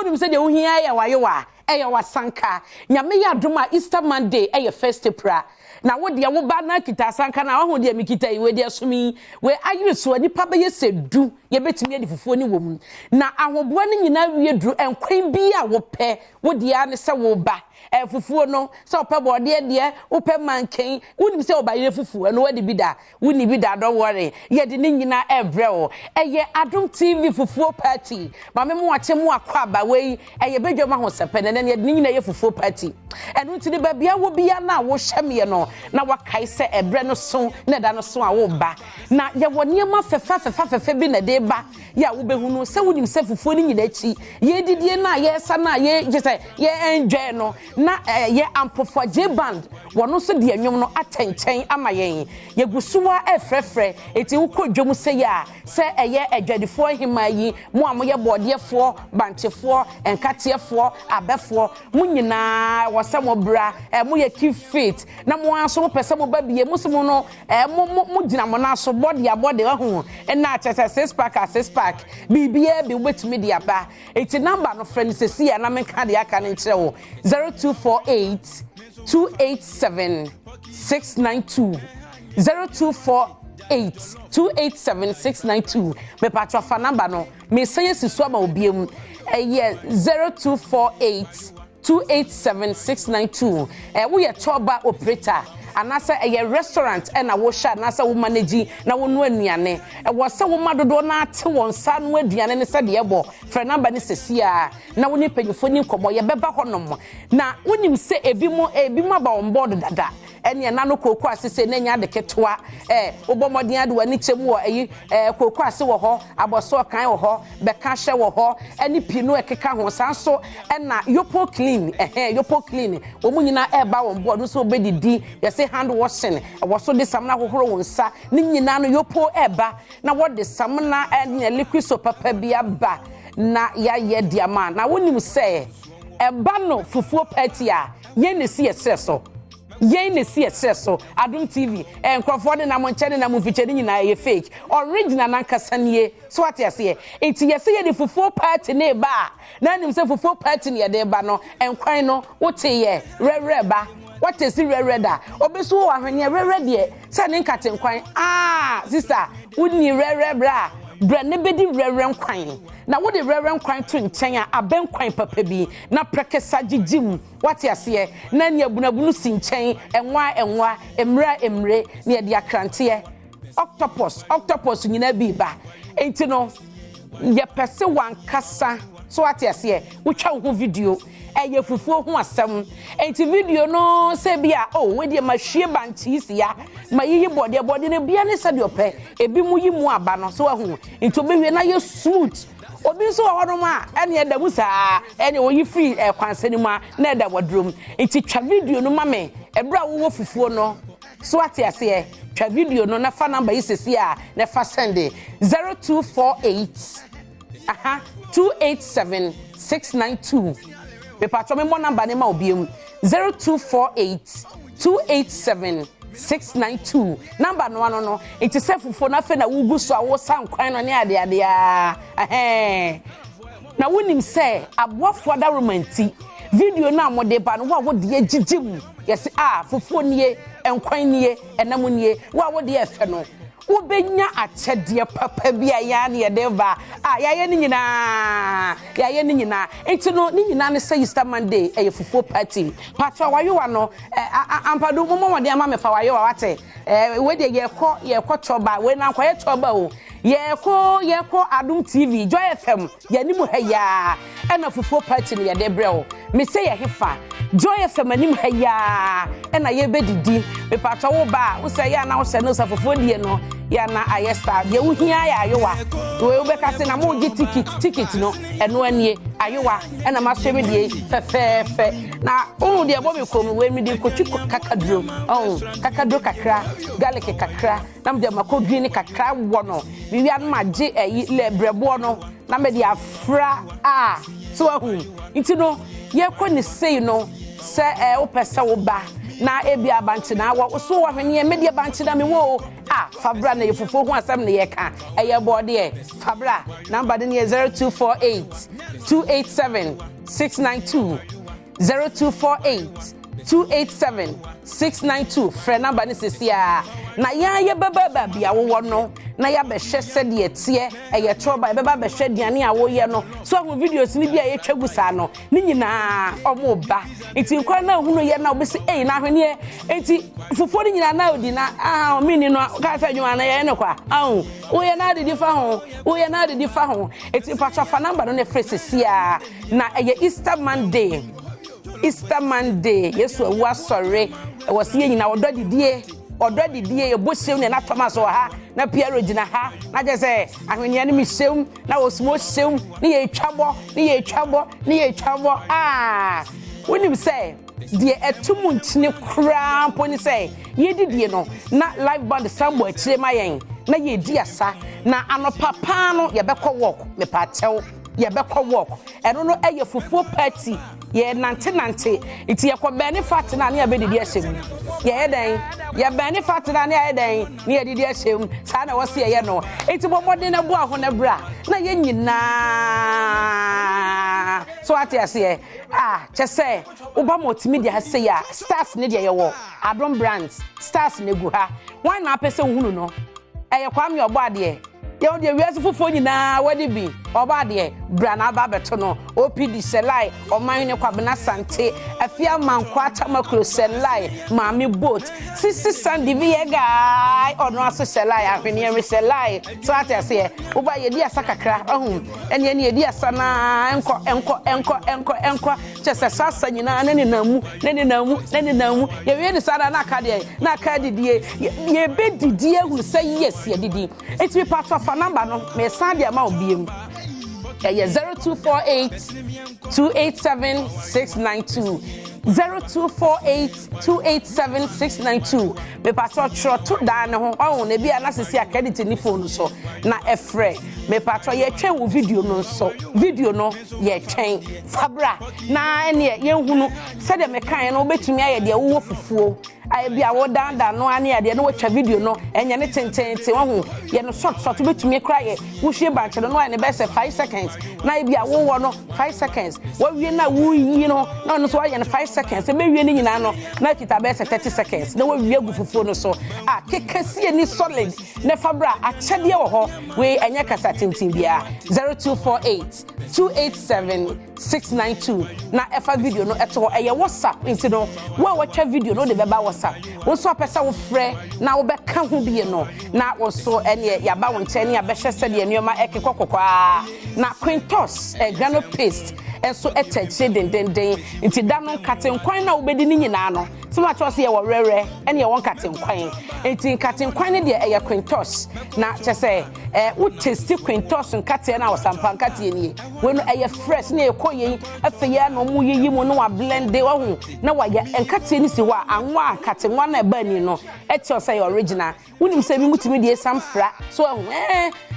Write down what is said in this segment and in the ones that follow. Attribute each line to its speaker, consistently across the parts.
Speaker 1: Wonim sɛ deɛ wohia yɛ wayewa, ɛyɛ wasanka. Nyame yɛ adom a, Easter Monday ɛyɛ 1st April. Na wo deɛ, woba na kita asanka na wahu deɛ mekita yi, wei deɛ som yi, wei ayere so a nipa bɛyɛ sɛ 10 yɛbɛtumi adi fufuo ne wɔ mu. Na ahoboa no nyinaa wie duru nkwan bi a wopɛ, wo deɛ ne sɛ woba. Fufuo no, sɛ wopɛ bɔɔdeɛ deɛ, wopɛ manken, wonim sɛ ɔbayerɛ fufuo ɛno wadi bi da, wonni bi da, don't worry, yɛde ne nyinaa ɛbrɛ wo. Ɛyɛ Adom TV fufuo party. Maame mu akye mu akɔ aba, wei ɛyɛ badwam ahosɛpɛ nɛnɛ yɛde ne nyinaa yɛ fufuo party. Ɛno nti ne baabi a wo bia no a wohyɛ meɛ no na wakae sɛ ɛbrɛ no so na ɛda no so a woba na yɛwɔ nneɛma fɛfɛ fɛfɛ fɛfɛ bi na ɛde ba yɛ a wobɛhunu sɛ wonim sɛ fufuo no nyinaa akyi yɛdidie no a yɛsa no a yɛ sɛ yɛ enjoy no na ɛyɛ Ampofo J Band, wɔn nso de nnwom no atɛ nkyɛn ama yɛn. Yɛgu so a ɛfrɛfrɛ eti wokɔ dwom sɛ yɛ a sɛ ɛyɛ adwadifoɔ ahema yi mo a moyɛ bɔɔdeɛfoɔ, bankyefoɔ, nkateɛfoɔ, abɛfoɔ, mo nyinaa wɔ sɛ mo bra moyɛ keep fit na mo nso mopɛ sɛ mo ba bie mo so mo no mo mo mo gyina mo nan so bɔde abɔde ɔho ɛna akyɛ sɛ six pack a six pack biribiara bi wobɛtumi de aba. Eti number no, frɛ no sɛsi a na menka deɛ aka no nkyerɛ wo: 0248 287 692, 0248 287 692. Mepatwa fa number no, mesan esi so ama obiem. Ɛyɛ 0248 287 692. Woyɛ tour bar operator anaasɛ ɛyɛ restaurant ɛna wohyɛ anaasɛ wo manage na wonoa anuane, ɛwɔ sɛ woma dodoɔ no ate wɔn nsa no aduane ne sɛdeɛ ɛbɔ, frɛ number no sɛsi a na wo ne mpanyinfoɔ ni nkɔmmɔ. Yɛbɛba hɔnom na wonim sɛ ebi mo aba wɔn board dada. Ɛne ɛna no kooko ase sɛ n'anya ade ketewa wobɔ mmɔden ade w'ani kyɛ mu wɔ ɛyi kooko ase wɔ hɔ, abɔso ɔkan wɔ hɔ, bɛka hyɛ wɔ hɔ, ɛne pii no ɛkeka ho. Saa nso ɛna Yopo Clean, Yopo Clean, wɔn mu nyinaa ɛɛba wɔn board nso wɔbɛdidi. Yɛsɛ hand washing ɛwɔ so de samina ahohoro wɔn nsa ne nyinaa no. Yopo ɛɛba na wɔde samina ɛne liquid soap papa bi aba na yɛayɛ di ama. Na wonim sɛ ɛba no fufuo party a, yɛn na esi yɛsrɛ so, yɛn na esi ɛsrɛ so. Adum TV nkurɔfoɔ de nam nkyɛn de nam mfikyɛ ne nyinaa yɛ fake, original nankasa nie so ate aseɛ. Nti yɛsɛ yɛde fufuo party ne ba a, na anim sɛ fufuo party ne yɛde ba no, nkwan no wote yɛ rɛrɛ ba, wɔte si rɛrɛ da obi so wɔ ahweneɛ rɛrɛ deɛ sɛ ne nkate nkwan aa sister wonni rɛrɛ bra brɛ ne bɛdi rɛrɛ nkwan. Na wode rɛrɛ nkwan to nkyɛn a, abɛ nkwan papa bi na prɛkɛsa gyegye mu, wate aseɛ, na ne abunabunu si nkyɛn, ɛnwa ɛnwa, mmerɛ mmerɛ na yɛde akranteɛ, octopus octopus nyinaa bi ba. Nti no yɛpɛ sɛ wankasa so, wate aseɛ, wotwa wo ho video. Ɛyɛ fufuo ho asɛm nti video no sɛ bi a oh wedeɛ ma hwie bankye si ya ma yiyi bɔdeɛ bɔdeɛ no bia ne sɛdeɛ ɔpɛ. Ebi mu yi mu aba no so ahu nti obewie na yɛ smooth. Obi nso wɔ hɔnom a ɛne ɛda mu saa, ɛne oyi firi ɛkwansa no mu a na ɛda wɔdurom. Nti twa video no ma me ɛberɛ a wowɔ fufuo no so, ate aseɛ. Twa video no na fa number yi sisi a na fa send 0248 aha 287 692. Mepatwɔ me mmɔ number ne ma obiam: 0248 287 692. Number no ano no. Nti sɛ fufuo no afei na wogu so a wosa nkwan no ne adeadeɛ ɛhɛn na wonim sɛ aboafoɔ adaroma. Nti video no a mode ba no, wo a wode agyigye mu yɛsɛ a fufuo nie, nkwan nie, ɛnam nie, wo a wode ɛfɛ no wobɛnya akyɛdeɛ papa bi a yɛa ne yɛde ba a yɛayɛ no nyinaa, yɛayɛ no nyinaa. Nti no ne nyinaa ne sɛ Easter Monday ɛyɛ fufuo party. Pato a wayewa no ampado mommɔ mmɔden ama mefa wayewa, wate. Wei deɛ yɛkɔ twɔba wei na nkɔyɛ twɔba o. Yɛkɔ Adom TV, Joy FM yɛanim ha yaa ɛna fufuo party no yɛde brɛ wo. Mesɛ yɛ hefa Joy FM anim ha yaa ɛna yɛbɛdidi. Mepatɔ wo ba a wosɛ yɛ ana wohyɛ no sɛ fufuo die no yɛ ana ayɛ star deɛ wohia yɛ ayowa. Wei wobɛka sɛ na mogye ticket no, ɛno anie ayowa ɛna mahyɛ me deɛ fɛfɛɛfɛ. Na wohu deɛ ɛbɔ me kɔn mu wei, mede kotwi kakaduro, ɔho kakaduro kakra, garlic kakra, na mede mako green kakra wɔ no mewia no magye ɛyi lɛ brɛboɔ no na mede afra a so ahu. Nti no yɛkɔ ne sei no sɛ wopɛ sɛ woba na ebi abankye na wɔ so wɔ ahweneɛ medeɛ bankye na mewɔ o. A fa bra na yɛ fufuo ho asɛm na yɛka. Ɛyɛ bɔɔdeɛ. Fa bra. Number no ne yɛ 0248 287 692. 0248 287 692. Frɛ number no sisi a na yɛn yɛbɛba baabi a wowɔ no na yɛabɛhwɛ sɛdeɛ teɛ. Ɛyɛ tɔrɔba, yɛbɛba abɛhwɛ aduane a woyɛ no so. Ahu videos no bi a yɛtwa gu saa no ne nyinaa ɔmo ba. Nti nkwan na ehunu yɛ na obesi eyi na ahweneɛ. Nti fufuo no nyinaa na odi na aha ɔmini no kaa sɛ adwuma na yɛyɛ no kwa ahu woyɛ na adidi fa ho, woyɛ na adidi fa ho. Eti mpatwa, fa number no na efrɛ sisi a na ɛyɛ Easter Monday. Easter Monday, Yesu awu asɔre. Ɛwɔ si yɛ nyinaa ɔdɔ didie, ɔdɔ didie. Yɛbɔ hyɛm na ɛna Thomas wɔ ha na Piero gyina ha na kyerɛ sɛ ahweneɛ no mi hyɛm na osimo hyɛm ne yɛtwa bɔ, ne yɛtwa bɔ, ne yɛtwa bɔ. Aa, wonim sɛ deɛ ɛto mu nkyene koraa mpo ne sɛ yɛdidie no na live band san bɔ akyire ma yɛn na yɛdi asa. Na anɔpa paa no yɛbɛkɔ walk. Mepaakyɛw, yɛbɛkɔ walk. Ɛno no ɛyɛ fufuo party. Yɛ nante nante nti yɛkɔ bɛn fat na ne yɛbɛdidi ahyɛ mu. Yɛyɛ dɛn? Yɛbɛn ne fat na ne yɛyɛ dɛn? Ne yɛdidi ahyɛ mu. Saa na wɔsi yɛyɛ no. Nti bɔ mmɔden na bu aho na bra na yɛn nyinaa so ate aseɛ. A kyɛ sɛ woba multimedia ha sei a, stars ne deɛ yɛwɔ Adom Brands stars na egu ha. Wɔn na apɛ sɛ wohunu no ɛyɛ Kwame ɔbɔ adeɛ. Yɛn deɛ wiase foforɔ nyinaa wɔde bi ɔbɔ adeɛ bra na aba abɛto no. OPD hyɛlae, ɔman ne Kwabena Sante, Afia Mankɔ Atamakuro hyɛlae, Maame Boat, Sisi Sandy bi yɛ gae, ɔno aso hyɛlae, ahweneɛ hyɛlae. So ate aseɛ, woba yɛdi asa kakra ɔho ɛne yɛdi asa naa nkɔ nkɔ nkɔ nkɔ nkɔ. Kyɛ sɛ saa asa nyinaa ne nenam mu, ne nenam mu, ne nenam mu. Yɛwie ne saa na aka deɛ na aka didie. Yɛbɛdidi ahunu sɛ yes, yɛdidi. Eti patro, fa number no mesan de ama obiem. Ɛyɛ 0248 287 692, 0248 287 692. Mepatɔ, twerɛ to dan ne ho ɔho na ebi a na sisi a credit ni phone so na ɛfrɛ. Mepatɔ, yɛtwɛn wo video no nso. Video no yɛtwɛn, fabra na ɛneɛ yɛnhunu sɛdeɛ mekaeɛ no. Wobɛtumi ayɛ deɛ wowɔ fufuo ayɛ bi a wɔdandan no ane adeɛ na wɔtwa video no. Ɛnyɛ ne tententen wahu, yɛ no short short. Wobɛtumi kora yɛ wohwie bankye no na wayɛ ne bɛyɛ sɛ 5 seconds na ebi a wowɔ no 5 seconds. Wawie na woyi no na ɔno nso wayɛ no 5 seconds. Ɛbɛwie no nyinaa no na kita bɛyɛ sɛ 30 seconds na wawie agu fufuo no so a keka sie ni solid na fa bra. Akyɛdeɛ wɔ hɔ. Wei ɛnyɛ kasa tenten biara. 0248 287 692 na ɛfa video no ɛto hɔ. Ɛyɛ WhatsApp nti no, wo a wɔtwa video no wode bɛba WhatsApp. Wo nso apɛ sɛ wofrɛ na wobɛka ho bie no na wo nso ɛneɛ yɛaba wo nkyɛn ne yɛabɛhyɛ sɛdeɛ nneɛma ɛkekɔ kɔkɔa. Na Quintos grano paste nso ɛtɛ akyire dendenden. Nti da no nkatenkwan no a wobɛdi ne nyinaa no sɛ makyerɛ sɛ yɛwɔ rɛrɛ ɛne yɛwɔ nkatenkwan. Nti nkatenkwan no deɛ ɛyɛ Quintos na kyɛ sɛ wo taste Quintos nkateɛ no a wɔsampa nkateɛ nie. Wei no ɛyɛ fresh ne ɛkɔ yɛn afei yɛ na ɔmo yiyi mu na wablend wahu na wayɛ nkateɛ no si hɔ a anwa a nkatenwa no ɛba ani no ɛkyerɛ sɛ ɛyɛ original. Wonim sɛ ebi mu tumi de esam fra so ɛho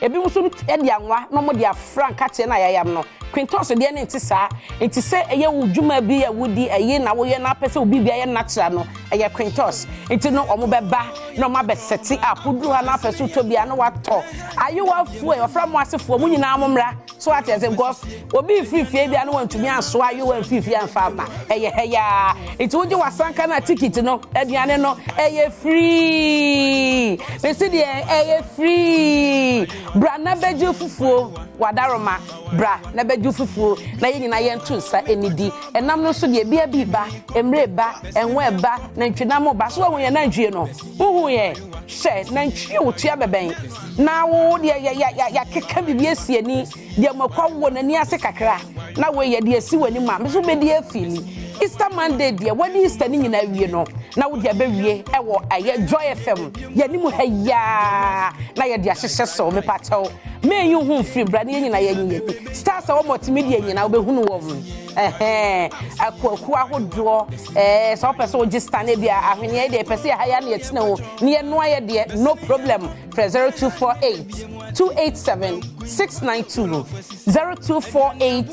Speaker 1: ebi nso de anwa na ɔmo de afra nkateɛ no a yɛayam no. Quintos deɛ ne nte saa. Nti sɛ ɛyɛ wo dwuma bi a wodi ɛyi na woyɛ na apɛ sɛ obi bi ayɛ natural no, ɛyɛ Quintos. Nti no ɔmo bɛba na ɔmo abɛsɛte up. Woduru ha na apɛ sɛ wotɔ bi a na watɔ ayewafoɔ ɔfra mo asefoɔ mo nyinaa mo mmra so ate ase, because obi firi fie bi a na wantumi aso ayewa mfiri fie amfa ama ɛyɛ hɛyaa. Nti wogye wasanka na ticket no, aduane no ɛyɛ free. Mesi deɛ ɛyɛ free. Bra na bɛgye fufuo wadaroma. Bra na bɛgye fufuo na yɛn nyinaa yɛnto nsa anidi. Ɛnam no nso deɛ bia bi ba, mmerɛ ba, ɛnwo ɛba, nantwinam ba so. Wɔn yɛ nantwie no, huhu yɛ hyɛ nantwie wotua bɛbɛn na wo deɛ yɛ yɛ yɛ yɛakeka biribi esi ani deɛ mɔkɔ wɔ n'ani ase kakra na wɔyɛ deɛ esi wɔ anim a nso bɛdi afili. Easter Monday deɛ, wɔde Easter ne nyinaa wie no na wode abɛwie ɛwɔ ɛyɛ Joy FM yɛnim ha yaa na yɛde ahyehyɛ so. Mepakyɛw, meyi ho mfiri bra ne yɛn nyinaa yɛnyi yɛni stars a wɔ multimedia nyinaa wobɛhunu wɔ mu ɛhɛn akuaku ahodoɔ. Sɛ wopɛ sɛ wogye star no bi a ahweneɛ deɛ pɛ sɛ yɛha yɛ ne yɛtena ho ne yɛnoa yɛ deɛ, no problem. Frɛ 0248 287 692, 0248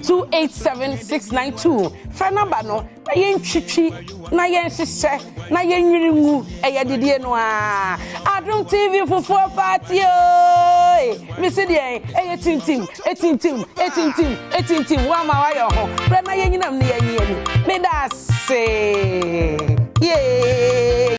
Speaker 1: 287 692. Frɛ number no. Na yɛntwitwi na yɛnhyehyɛ na yɛnwiri ngu ɛyɛ didie no ara. Adom TV fufuo party ooi! Mese deɛn? Ɛyɛ tintim, etintim, etintim, etintim, woama woayɛ ho. Berɛ na yɛnyinam na yɛnyi ani. Meda ase.